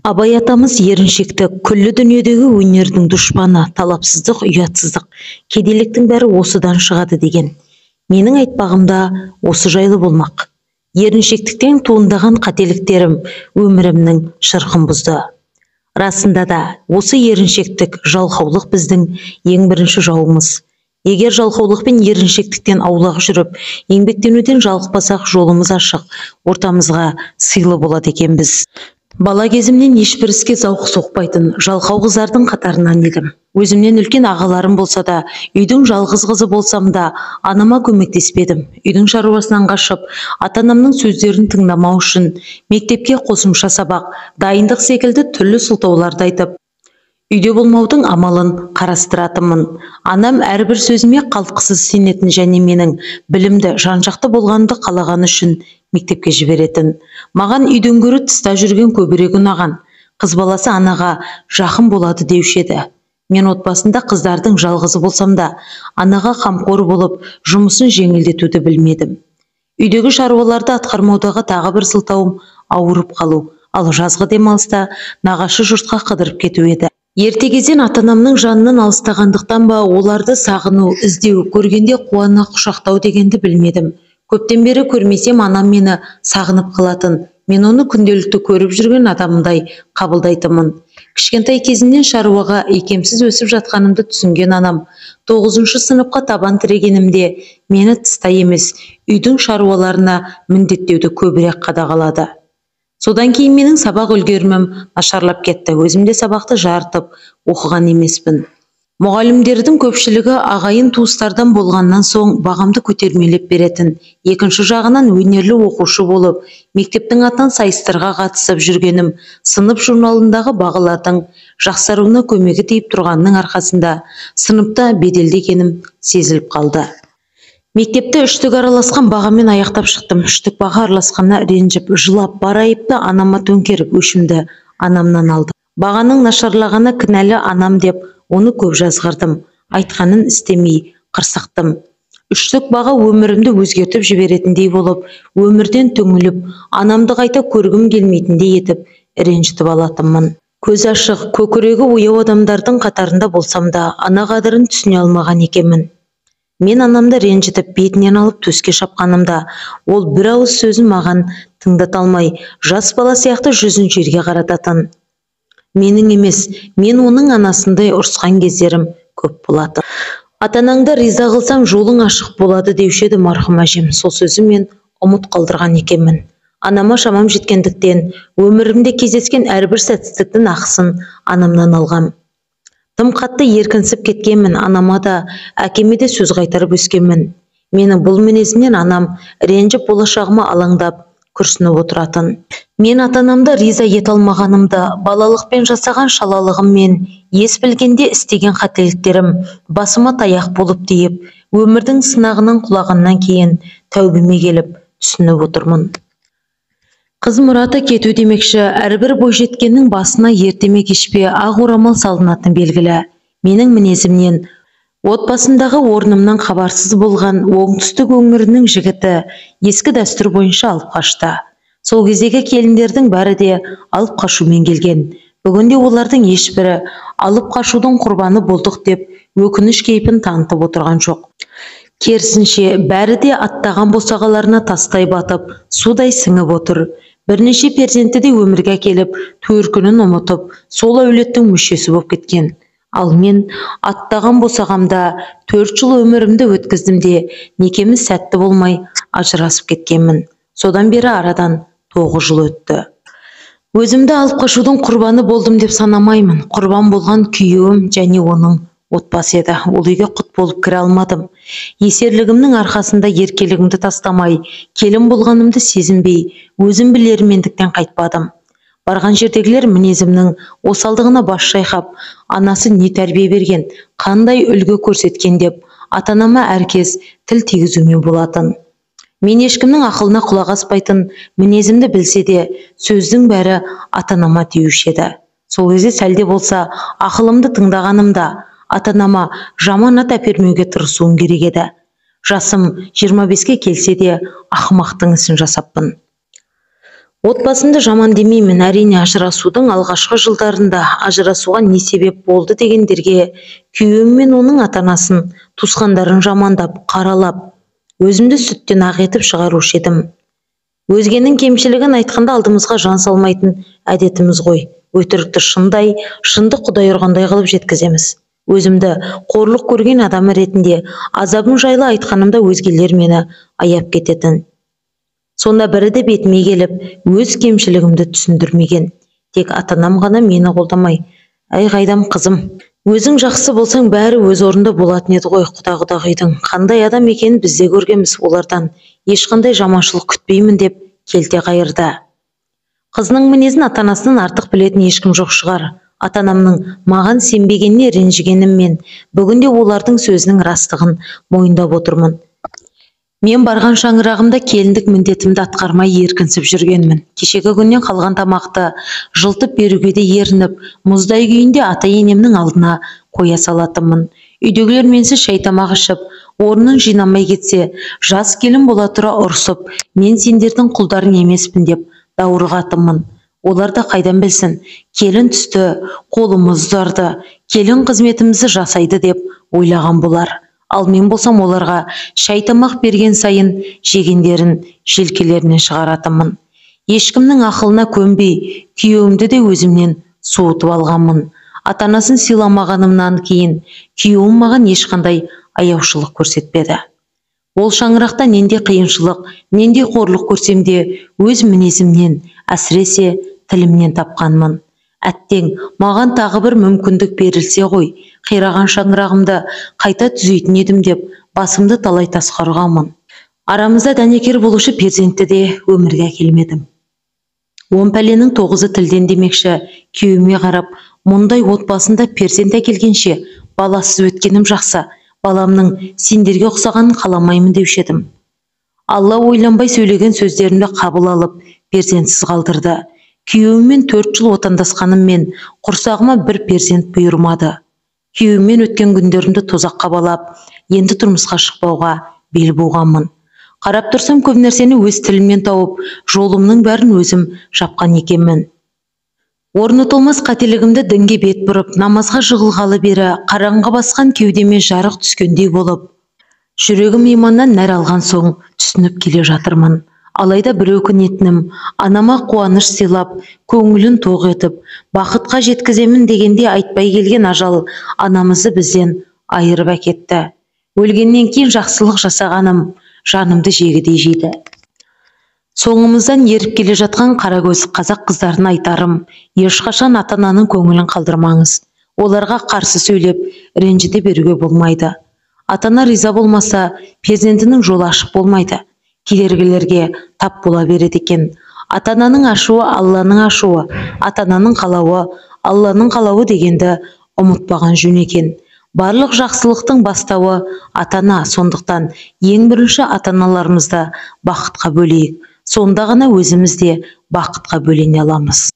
Абай атамыз еріншектік, күллі дүниедегі өнердің дұшпаны, талапсыздық, ұятсыздық, кедейліктің бәрі осыдан шығады деген. Менің айтпағым да осы жайлы болмақ. Еріншектіктен туындаған қателіктерім өмірімнің шырқын бұзды. Расында да, осы еріншектік, жалқаулық біздің ең бірінші жауымыз. Егер жалқаулық пен еріншектіктен аулақ жүріп, еңбектенуден жалықпасақ, жолымыз ашық, ортамызға сыйлы болады екенбіз. Бала кезімнен ешбір іске зауқы соқпайтын жалқау қыздардың қатарынан едім. Өзімнен үлкен ағаларым болса да, үйдің жалғыз қызы болсам да, анама көмектеспедім. Үйдің шаруасынан қашып, ата-анамның сөздерін тыңдамау үшін мектепке қосымша сабақ, дайындық секілді түрлі сылтауларды айтып, үйде болмаудың амалын қарастыратынмын. Анам әрбір сөзіме қалтқысыз сенетін және менің білімді, жан-жақты болғанымды қалағаны үшін мектепке жіберетін. Маған үйден гөрі тыста жүрген көбірек ұнаған. Қыз баласы анаға жақын болады деуші еді. Мен отбасында қыздардың жалғызы болсам да, анаға қамқор болып, жұмысын жеңілдетуді білмедім. Үйдегі шаруаларды атқармаудағы тағы бір сылтауым ауырып қалу, ал жазғы демалыста нағашы жұртқа қыдырып кету еді. Ерте кезден ата-анамның жанынан алыстағандықтан ба, оларды сағыну, іздеу, көргенде қуана құшақтау дегенді білмедім. Көптен бері көрмесем, анам мені сағынып қалатын. Мен оны күнделікті көріп жүрген адамдай қабылдайтынмын. Кішкентай кезімнен шаруаға икемсіз өсіп жатқанымды түсінген анам 9-шы сыныпқа табан тірегенімде мені тыста емес, үйдің шаруаларына міндеттеуді көбірек қадағалады. Содан кейін менің сабақ үлгерімім нашарлап кетті. Өзім де сабақты жарытып оқыған емеспін. Мұғалімдердің көпшілігі ағайын туыстардан болғаннан соң бағамды көтермелеп беретін. Екінші жағынан өнерлі оқушы болып, мектептің атынан сайыстарға қатысып жүргенім сынып журналындағы бағалардың жақсаруына көмегі тиіп тұрғанның арқасында сыныпта беделді екенім сезіліп қалды. Мектепті үштік араласқан бағамен аяқтап шықтым. Үштік баға араласқанына ренжіп, жылап, бар айыпты анама төңкеріп, өшімді анамнан алдым. Бағаның нашарлағаны кінәлі анам деп оны көп жазғырдым. Айтқанын істемей қырсықтым. Үштік баға өмірімді өзгертіп жіберетіндей болып, өмірден түңіліп, анамды қайта көргім келмейтіндей етіп ренжітіп алатынмын. Көзі ашық, көкірегі ояу адамдардың қатарында болсам да, ана қадірін түсіне алмаған екенмін. Мен анамды ренжітіп, бетінен алып төске шапқанымда, ол бір ауыз сөзін маған тыңдата алмай, жас бала сияқты жүзін жерге қарататын. Менің емес, мен оның анасындай ұрысқан кездерім көп болатын. Ата-анаңды риза қылсаң, жолың ашық болады деуші еді марқұм әжем. Сол сөзін мен ұмыт қалдырған екенмін. Анама шамам жеткендіктен, өмірімде кездескен әрбір сәтсіздіктің ақысын анамнан алғам. Тым қатты еркінсіп кеткенмін, анама да, әкеме де сөз қайтарып өскенмін. Менің бұл мінезімнен анам ренжіп, болашағыма алаңдап, күрсініп отыратын. Мен ата-анамды риза ете алмағанымды, балалықпен жасаған шалалығым мен ес білгенде істеген қателіктерім басыма таяқ болып тиіп, өмірдің сынағынан құлағаннан кейін тәубеме келіп түсініп отырмын. Қыз мұраты кету демекші, әрбір бойжеткеннің басына ерте ме кеш пе ақ орамал салынатыны белгілі. Менің мінезімнен, отбасындағы орнымнан хабарсыз болған оңтүстік өңірінің жігіті ескі дәстүр бойынша алып қашты. Сол кездегі келіндердің бәрі де алып қашумен келген. Бүгінде олардың ешбірі алып қашудың құрбаны болдық деп өкініш кейпін танытып отырған жоқ. Керісінше, бәрі де аттаған босағаларына тастай батып, судай сіңіп отыр. Бірнеше перзентті де өмірге әкеліп, төркінін ұмытып, сол әулеттің мүшесі болып кеткен. Ал мен аттаған босағамда 4 жыл өмірімді өткіздім де, некеміз сәтті болмай ажырасып кеткенмін. Содан бері арадан 9 жыл өтті. Өзімді алып қашудың құрбаны болдым деп санамаймын. Құрбан болған күйеуім және оның отбасы еді. Ол үйге құт болып кіре алмадым. Есерлігімнің арқасында еркелігімді тастамай, келін болғанымды сезінбей, өзім білермендіктен қайтпадым. Барған жердегілер мінезімнің осалдығына бас шайқап, анасы не тәрбие берген, қандай үлгі көрсеткен деп, ата-анама әркез тіл тигізумен болатын. Мен ешкімнің ақылына құлақ аспайтын мінезімді білсе де, сөздің бәрі ата-анама тиюші еді. Сол кезде сәлде болса, ақылымды тыңдағанымда, ата-анама жаман ат әпермеуге тырысуым керек еді. Жасым 25-ке келсе де, ақымақтың ісін жасаппын. Отбасымды жаман демеймін, әрине ажырасудың алғашқы жылдарында ажырасуға не себеп болды дегендерге күйеуім мен оның ата-анасын, туысқандарын жамандап, қаралап, өзімді сүттен ақ етіп шығарушы едім. Өзгенің кемшілігін айтқанда алдымызға жан салмайтын әдетіміз ғой. Өтірікті шындай, шынды құдай ұрғандай қылып жеткіземіз. Өзімді қорлық көрген адам ретінде азабым жайлы айтқанымда өзгелер мені аяп кететін. Сонда бірі де бетіме келіп, өз кемшілігімді түсіндірмеген. Тек ата-анам ғана мені қолдамай, «Әй қайдам қызым, өзің жақсы болсаң бәрі өз орнында болатын еді ғой, құда-құдағидың қандай адам екенін біз де көргенбіз, олардан ешқандай жаманшылық күтпеймін» деп келте қайырды. Қызының мінезін ата-анасынан артық білетін ешкім жоқ шығар. Ата-анамның маған сенбегеніне ренжігеніммен бүгінде олардың сөзінің растығын мойындап отырмын. Мен барған шаңырағымда келіндік міндетімді атқармай еркінсіп жүргенмін. Кешегі күннен қалған тамақты жылтып беруге де ерініп, мұздай күйінде ата-енемнің алдына қоя салатынмын. Үйдегілер менсіз шай тамақ ішіп, орнын жинамай кетсе, жас келін бола тұра ұрсып, мен сендердің құлдарың емеспін деп даурығатынмын. Олар да қайдан білсін, келін түсті, қолымыз ұзарды, келін қызметімізді жасайды деп ойлаған болар. Ал мен болсам оларға шай тамақ берген сайын жегендерін желкелерінен шығаратынмын. Ешкімнің ақылына көнбей, күйеуімді де өзімнен суытып алғанмын. Ата-анасын сыйламағанымнан кейін күйеуім маған ешқандай аяушылық көрсетпеді. Ол шаңырақта нендей қиыншылық, нендей қорлық көрсем де өз мінезімнен, әсіресе тілімнен тапқанмын. Әттең, маған тағы бір мүмкіндік берілсе ғой, қираған шаңырағымды қайта түзейтін едім деп басымды талай тасқа ұрғанмын. Арамызда дәнекер болушы перзентті де өмірге әкелмедім. 10 пәленің 9-ы тілден демекші, күйеуіме қарап, мұндай отбасында перзент әкелгенше баласыз өткенім жақсы, баламның сендерге ұқсағанын қаламаймын деуші едім. Алла ойланбай сөйлеген сөздерімді қабыл алып, перзентсіз қалдырды. Күйеуіммен 4 жыл отандасқаныммен құрсағыма бір перзент бұйырмады. Күйеуіммен өткен күндерімді тозаққа балап, енді тұрмысқа шықпауға бел буғанмын. Қарап тұрсам көп нәрсені өз тілімнен тауып, жолымның бәрін өзім жапқан екенмін. Орны толмас қателігімді дінге бет бұрып, намазға жығылғалы бері қараңғы басқан кеудеме жарық түскендей болып, жүрегім иманнан нәр алған соң түсініп келе жатырмын. Алайда бір өкінетінім, анама қуаныш сыйлап, көңілін тоқ етіп, бақытқа жеткіземін дегенде айтпай келген ажал анамызды бізден айырып әкетті. Өлгеннен кейін жақсылық жасағаным жанымды жегідей жейді. Соңымыздан еріп келе жатқан қаракөз қазақ қыздарына айтарым, ешқашан ата-ананың көңілін қалдырмаңыз. Оларға қарсы сөйлеп, ренжіте беруге болмайды. Ата-ана риза болмаса, перзентінің жолы ашық болмайды. Кедергілерге тап бола береді екен. Ата-ананың ашуы Алланың ашуы, ата-ананың қалауы Алланың қалауы дегенді ұмытпаған жөн екен. Барлық жақсылықтың бастауы ата-ана, сондықтан ең бірінші ата-аналарымызды бақытқа бөлейік. Сонда ғана өзіміз де бақытқа бөлене аламыз.